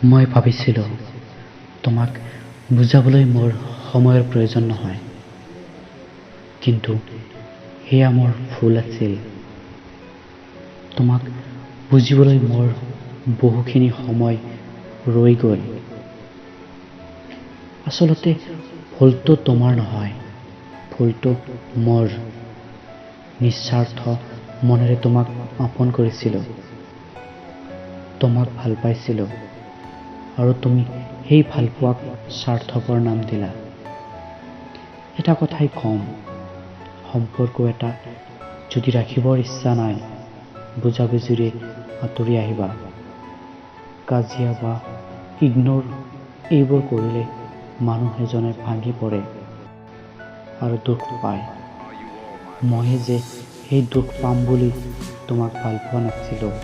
মই ভাবিছিলোঁ তোমাক বুজাবলৈ মোৰ সময়ৰ প্ৰয়োজন নহয়, কিন্তু সেয়া মোৰ ভুল আছিল। তোমাক বুজিবলৈ মোৰ বহুখিনি সময় ৰৈ গ'ল। আচলতে ভুলটো তোমাৰ নহয়, ভুলটো মোৰ। নিস্বাৰ্থ মনেৰে তোমাক আপোন কৰিছিলোঁ, তোমাক ভাল পাইছিলোঁ আৰু তুমি সেই ভালপোৱাক স্বাৰ্থপৰ নাম দিলা। এটা কথাই ক'ম, সম্পৰ্ক এটা যদি ৰাখিবৰ ইচ্ছা নাই, বুজাবুজিৰে আঁতৰি আহিবা। কাজিয়া বা ইগন'ৰ এইবোৰ কৰিলে মানুহ এজনে ভাঙি পৰে আৰু দুখ পায়। ময়ে যে সেই দুখ পাম বুলি তোমাক ভাল পোৱা নাছিলোঁ।